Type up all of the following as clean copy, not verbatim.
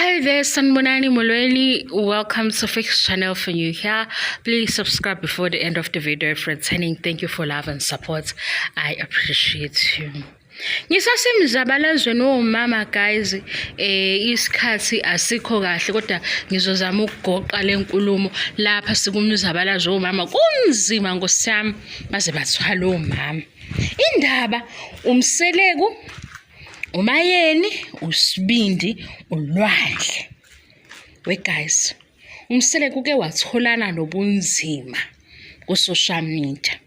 Hi there, Sanibonani Molweni. Welcome to Fix Channel for new here. Please subscribe before the end of the video if returning. Thank you for love and support. I appreciate you. Ngisasemzabalazweni womama guys, isikhathi asikho kahle kodwa ngizozama ukugoqa lenkulumo lapha sikumzabalazo womama. Kunzima nkosiyami baze bathwala omama. Indaba uMseleku uMayeni, uSibindi, uLwandle. We guys, uMseleku uke watholana nobunzima ku-social media.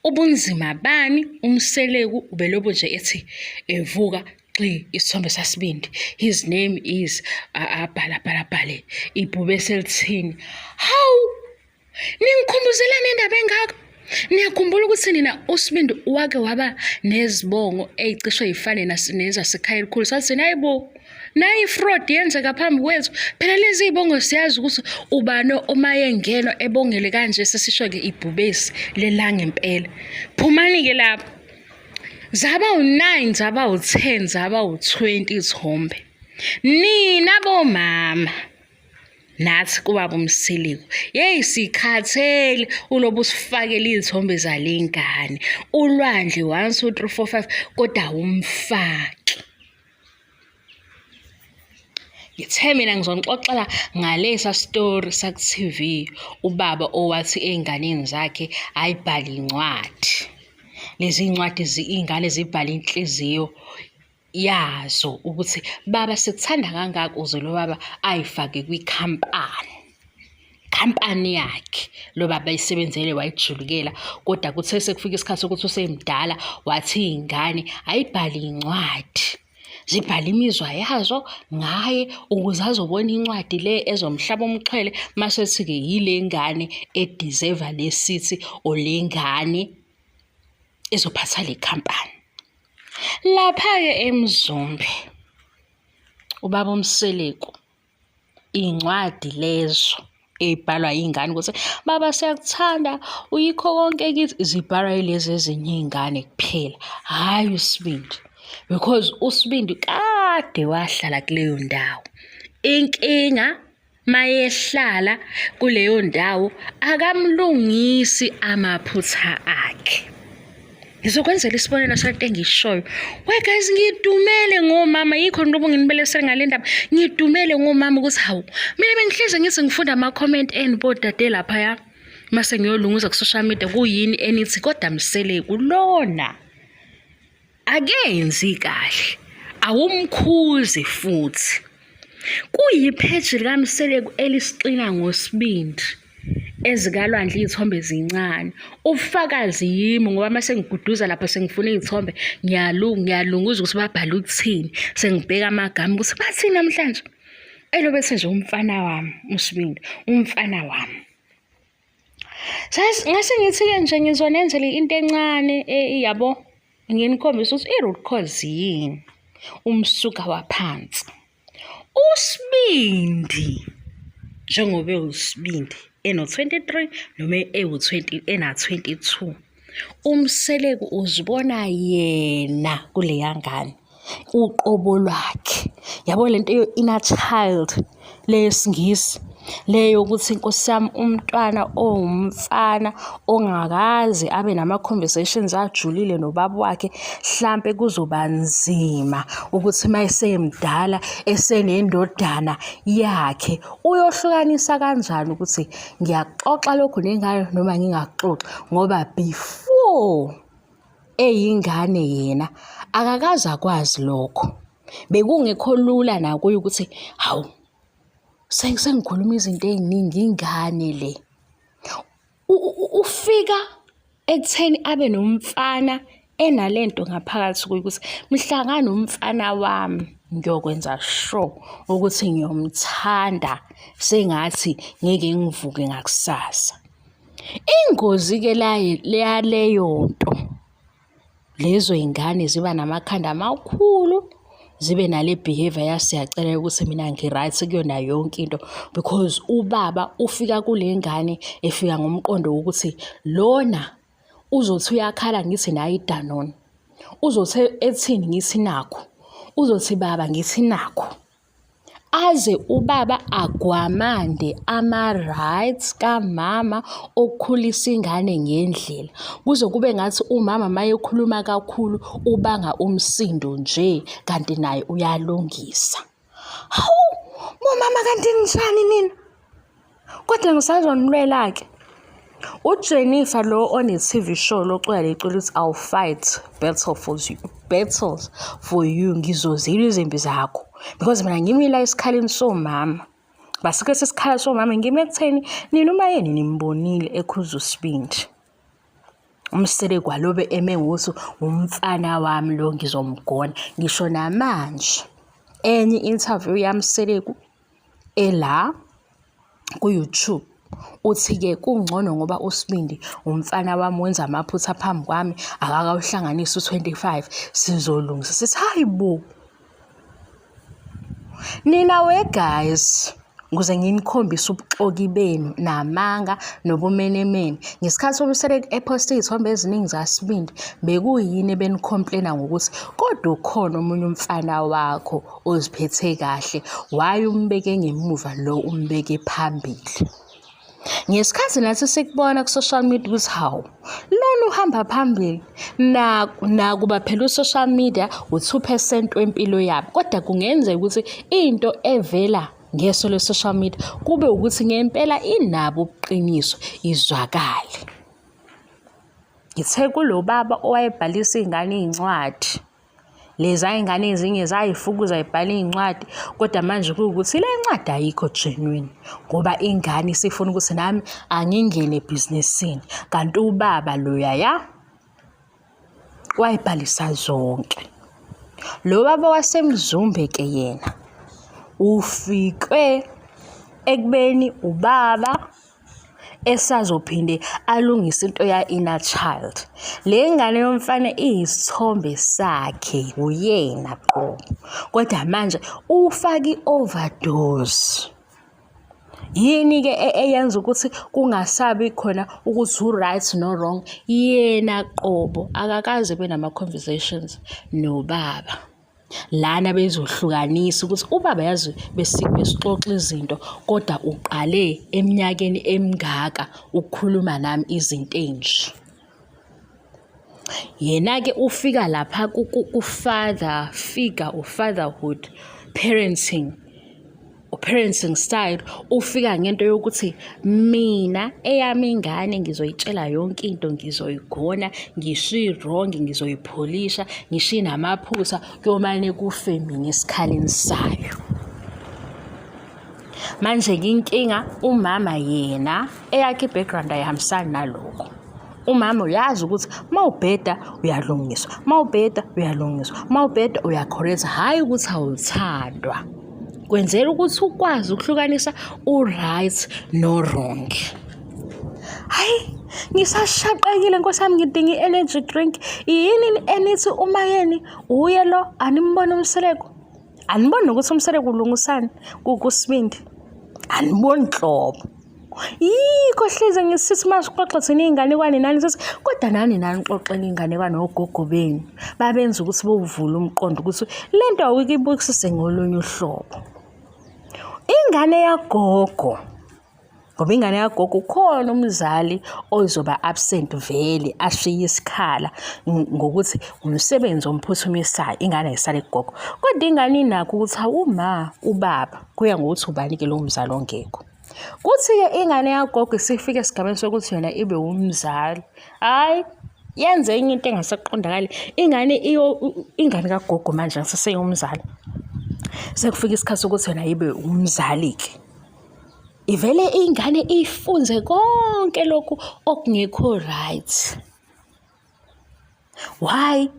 Ubunzima bani? UMseleku ubelobu nje ethi evuka gxi isithombe saSibindi. His name is abhala bhala bhale ibhubesi elithini. Hawu! Ningikhumbuzelani indaba engaka? Niyakhumbula ukuthi nina uSibindi wake waba nezibongo ey'cishe y'fane nezasekhaya elikhulu. Sathi hayi bo, nayi i-fraud yenzeka phambi kwethu. Phela lezi y'bongo siyazi ukuthi ubani uma engenwa ebongele kanje sesisho-ke ibhubesi lelangempela. Phumani-ke lapho. Zaba u-9, zaba u-10, zaba u-20 iy'thombe. Nina bomama nathi kubaba uMseleku yeyi sikhathele ulobu usifakele iy'thombe zale ngane uLwandle 1 2 3 4 5 kodwa awumfaki. Ngithe mina ngizonixoxela ngalesa story saku-TV ubaba owathi ey'nganeni zakhe ayibhale incwadi. Lezi ncwadi iy'ngane zibhale inhliziyo yazo ukuthi baba sikuthanda kangaka uze lo baba ayifake kwikhampani khampani yakhe lo baba ayisebenzele wayijulukela kodwa kuthe sekufika isikhathi sokuthi usemdala wathi iy'ngane ayibhale incwadi zibhale imizwa yazo ngaye ukuze azobona incwadi le ezomhlaba umxhwele masethi-ke yile ngane edizeva le sithi or le ngane ezophatha le khampani. Lapha-ke eMzumbe, ubaba uMseleku, iy'ncwadi lezo ey'bhalwa iy'ngane ukuthi baba siyakuthanda, uyikho konke kithi, zibhalwa yilezi ezinye iy'ngane kuphela, hhayi uSibindi. Because uSibindi kade wahlala kuleyo ndawo. Inkinga Mayehlala kuleyo ndawo akamlungisi amaphutha akhe. Ngizokwenzela isibonelo salento engiyishoyo. We guys ngidumele ngomama yikho njengoba nginibelesele ngale ndaba. Ngidumele ngomama ukuthi hawu mina bengihlezi ngithi ngifunda ama-comment enu bodade laphaya mase ngiyolunguza ku-social media kuyini enithi kodwa Mseleku lona. Akenzi kahle, awumkhuzi futhi. Kuyipheji likaMseleku elisixina ngosibindi ezikalwandle iy'thombe zincane. Ubufakazi yimi ngoba uma sengiguduza lapha sengifuna iy'thombe ngiyalunguza ukuthi babhale ukuthini. Sengibheka amagama ukuthi bathini namhlanje. Elobe ethi nje umfana wami uSibindi, umfana wami. Ngase ngithi-ke nje ngizonenzela into encane yabo, nginikhombise ukuthi i-root cause yini, umsuka waphansi. USibindi njengoba ewusibindi eno-23 noma ewu-20 ena-22, uMseleku uzibona yena kuleya ngane. Uqobo lwakhe. Yabo le nto ye-inner child le yesiNgisi, le yokuthi nkosi yami umntwana owumfana ongakaze abe nama-conversations ajulile nobaba wakhe, hlampe kuzoba nzima ukuthi uma esemdala esenendodana yakhe, uyohlukanisa kanjani ukuthi ngiyakuxoxa lokhu nengane noma ngingakuxoxi ngoba before eyingane yena akakaze akwazi lokho. Bekungekho lula nakuye ukuthi hawu sengikhuluma izinto ey'ningi ingane le. Ufika ekutheni abe nomfana enale nto ngaphakathi kuye ukuthi mhla nganomfana wami ngiyokwenza sure ukuthi ngiyomthanda sengathi ngeke ngivuke ngakusasa. Ingozi-ke yaleyo nto, lezo y'ngane ziba namakhanda amakhulu, zibe nale behaviour yaSiyacela yokuthi mina ngi-right kuyona yonke into because ubaba ufika kule ngane efika ngomqondo wokuthi lona uzothi uyakhala ngithi nayi iDanone, uzothi ethini ngithi nakhu, uzothi baba ngithi nakhu. Aze ubaba agwamande ama-rights kamama okukhulisa ingane ngendlela. Kuze kube ngathi umama mayekhuluma kakhulu ubanga umsindo nje kanti naye uyalungisa. Hawu, bomama kanti ninjani nina? Kodwa ngisazonilwela-ke. UJennifer lo one-T_V show locula leculo lithi I'll fight battle for you, battles for you, ngizozilwa izimpi zakho because mina ngimi la esikhaleni somama. Basike sesikhala somama ngime ekutheni nina uma yeni nimbonile ekhuza usibindi. Umseleku alobe eme ngokuthi umfana wami lo ngizomgona. Ngisho namanje enye i-interview yaMseleku ela ku-YouTube uthi-ke kungcono ngoba uSibindi umfana wami wenza amaphutha phambi kwami akakawuhlanganisi u-25 sizolungisa. Sithi hayi bo, nina we guys, ukuze nginikhombise ubuxoki benu namanga nobumenemene. Ngesikhathi uMseleku ephoste iy'thombe eziningi zaSibindi, bekuyini ebenicomplaina ngokuthi kodwa ukhona omunye umfana wakho oziphethe kahle, why umbeke ngemuva lo umbeke phambili? Ngesikhathi nathi sikubona ku-social media ukuthi hawu, lona uhamba phambili, nakuba phela u-social media u-2% wempilo yabo, kodwa kungenzeka ukuthi into evela ngeso le-social media kube ukuthi ngempela inabo ubuqiniso izwakale. Ngithe kulo baba owayebhalisa iy'ngane iy'ncwadi, Leza y'ngane ezinye zay'fukuza y'bhala iy'ncwadi, kodwa manje kuwukuthi le ncwadi ayikho genuine ngoba ingane isifuna ukuthi nami angingene ebhizinisini. Kanti ubaba loyaya wayibhalisa zonke. Lo baba waseMzumbe-ke yena ufikwe ekubeni ubaba esazophinde alungise into ya-inner child. Le ngane yomfana iyisithombe sakhe, uyena qobo. Kodwa manje ufake i-overdose. Yini-ke eyenza ukuthi kungasabi khona ukuthi u-right no-wrong? Yena qobo akakaze ebe nama-conversations nobaba. Lana bezohlukanisa ukuthi ubaba yazi besixoxa izinto kodwa uqale eminyakeni emingaka ukukhuluma nami izinto ey'nje. Yena-ke ufika lapha ku-father figure or fatherhood parenting. Parenting style ufika ngento yokuthi mina eyami ingane ngizoyitshela yonke into, ngizoyigona, ngisho i-wrong ngizoyipholisha, ngisho inamaphutha kuyomane kufe mina esikhaleni sayo. Manje-ke inkinga umama yena eyakhe i-background ayihambisani nalokho. Umama uyazi ukuthi uma ubheda uyalungiswa, uma ubheda uyalungiswa, uma ubheda uyacorrect, hhayi ukuthi awuthandwa. Kwenzela ukuthi ukwazi ukuhlukanisa u-right no-wrong. Hhayi, ngisashaqekile nkosi yami ngidinga i-energy drink. Yini enithi uMayeni uye lo animboni uMseleku? Aniboni nokuthi uMseleku ulungisani kuSibindi? Aniboni nhlobo. Yikho hleze ngisithi uma sixoxa thina iy'nganekwane nani sithi kodwa nani nanixoxela iy'nganekwane ogogo benu. Babenza ukuthi bowuvule umqondo ukuthi le nto awuke ibukisise ngolunye uhlobo. Ingane yagogo, ngoba ingane yagogo ukhona umzali ozoba absent vele ashiye isikhala ngokuthi umsebenzi omphuthumisayo, ingane ayisale kugogo. Kodwa ingane inakho ukuthi hawu ma, ubaba, kuya ngokuthi ubani-ke lowo mzali ongekho. Kuthi-ke ingane yagogo isifika esigabeni sokuthi yona ibe wumzali, hhayi yenze enye into engasaqondakali. Ingane ingane kagogo manje aseseyumzali. Sekufika isikhathi sokuthi yona ibe umzali-ke. Ivele ingane ifunze konke lokhu okungekho right. Why?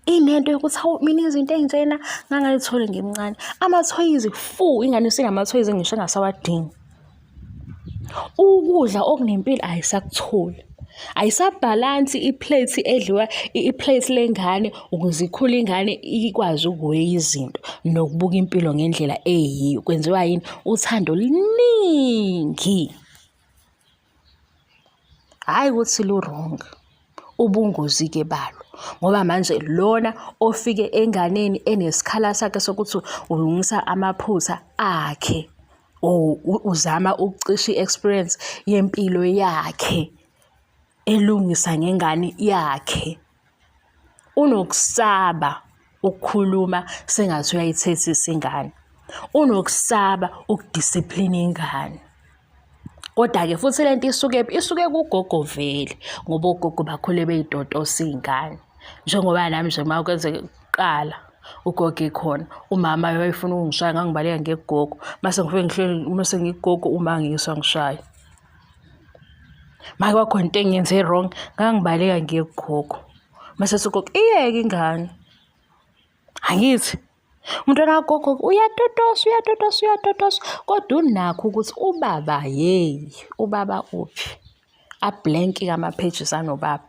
Inento yokuthi hawu mina izinto ey'njena ngangayitholi ngimncane. Amathoyizi fu, ingane isinamathoyizi ngisho engasawadingi. Ukudla okunempilo ayisakutholi. Ayisabhalansi i-plate edliwa, i-plate lengane ukuze ikhule ingane ikwazi ukuweya izinto nokubuka impilo ngendlela eyiyo. Kwenziwa yini? Uthando oluningi. Hhayi ukuthi lu-wrong. Ubungozi-ke balo ngoba manje lona ofike enganeni enesikhala sakhe sokuthi ulungisa amaphutha akhe or uzama ukucisha i-experience yempilo yakhe elungisa ngengane yakhe. Unokusaba ukukhuluma sengathi uyayithethisa ingane. Unokusaba ukudisiplina ingane. Kodwa-ke futhi le nto isukephi? Isuke kugogo vele ngoba ogogo bakhule bey'totosa iy'ngane. Njengoba nami nje uma kwenzeka kuqala ugogo ekhona, umama wayefuna ukungishaya ngangibaleka ngiye kugogo. Mase ngifike ngihleli mase ngikugogo uma ngiyiswa ngishaya. Make kwakhona into engiyenze wrong ngangibaleka ngiye kugogo. Mase ethi ugogo, iyeke ingane. Angithi umntwana kagogo uyatotosa uyatotosa uyatotosa kodwa unakho ukuthi ubaba yeyi ubaba uphi ablank-ke ama-pages anobaba.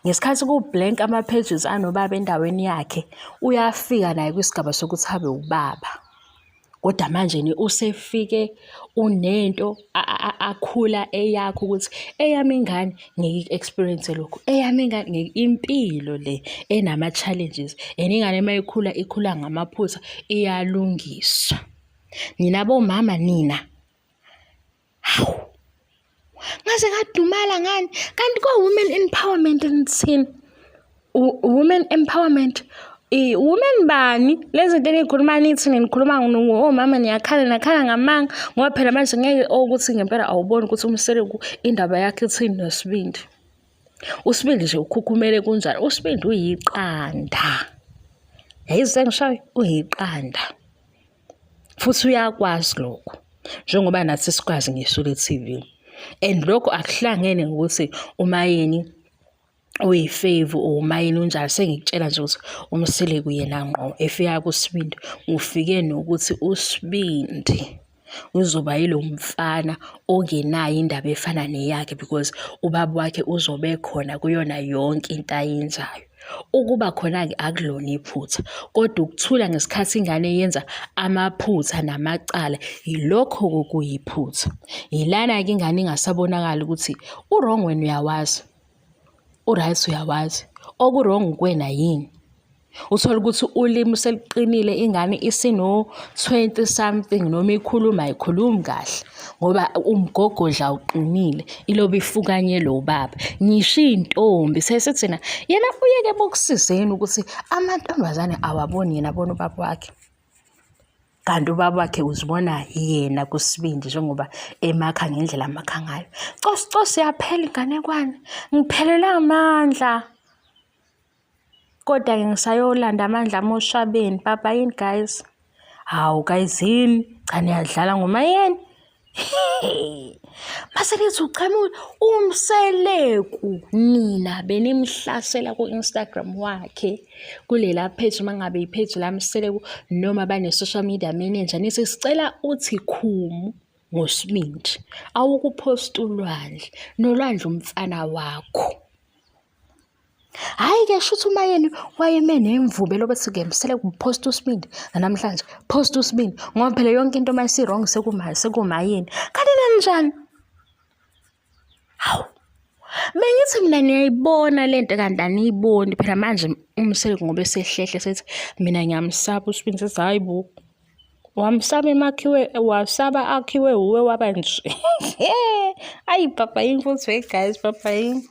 Ngesikhathi ku-blank ama-pages anobaba endaweni yakhe uyafika naye kwisigaba sokuthi abe ubaba. Kodwa manje usefike unento akhula eyakho ukuthi eyami ingane ngeke iku-experience lokhu, eyami ingane ngeke, impilo le enama-challenges and ingane uma ikhula ikhula ngamaphutha iyalungiswa. Nina bomama nina, hawu ngaze ngadumala ngani kanti ko-women empowerment nithini? Women empowerment women bani lezi zinto eniyikhuluma nithi nikhuluma omama niyakhala nakhala ngamanga ngoba phela manje ngeke ukuthi ngempela awuboni ukuthi uMseleku indaba yakhe ithini noSibindi. USibindi nje ukhukhumele kunjani uSibindi uyiqanda. Yayizwa engishoyo uyiqanda. Futhi uyakwazi lokho njengoba nathi sikwazi ngeSule TV. And lokho akuhlangene ngokuthi uMayeni uyifevu or umayini unjalo sengikutshela nje ukuthi uMseleku yena ngqo efika kuSibindi ufike nokuthi uSibindi uzoba yilo mfana ongenayo indaba efana neyakhe because ubaba wakhe uzobe khona kuyona yonke into ayenzayo. Ukuba khona-ke akulona iphutha kodwa ukuthula ngesikhathi ingane yenza amaphutha namacala yilokho okuyiphutha. Yilana-ke ingane ingasabonakali ukuthi u-wrong wena uyawazi. U-right uyawazi, oku-wrong kuwena yini? Uthole ukuthi ulimi seluqinile ingane isino-twenty something noma ikhuluma ayikhulumi kahle ngoba umgogodla uqinile ilobe ifukanyelwe ubaba. Ngisho iy'ntombi sesithi thina yena uyeke bokusizeni ukuthi amantombazane awaboni yena abona ubaba wakhe. Kanti ubaba wakhe uzibona yena kuSibindi njengoba emakha ngendlela amakha ngayo. Cosi cosi yaphela inganekwane. Ngiphelelwe amandla. Kodwa-ke ngisayolanda amandla ami oshabeni. Bye bye yini guys. Hawu guys yini? Cha niyadlala ngomayeni. Mase nithi uqhamuka uMseleku nina benimhlasela ku-Instagram wakhe kulela page uma ngabe i-page laMseleku noma bane-social media manager nithi sicela uthi khumu ngoSibindi awukuphosta uLwandle noLwandle umfana wakho. Hhayi-ke shuthi uMayeni wayeme nemvubelo bethi ke msele kuphosta uSibindi nanamhlanje phosta uSibindi ngoba phela yonke into uma isi-wrong sekuMayeni. Kanti nanjani? Hawu bengithi mina niyayibona le nto kanti aniyiboni phela manje uMseleku ngoba esehlehle sethi mina ngiyamsaba uSibindi sethi hhayi bo wamsaba emakhiwe wasaba akhiwe uwe waba nje. Ayi papa yini futhi we guys papa yini.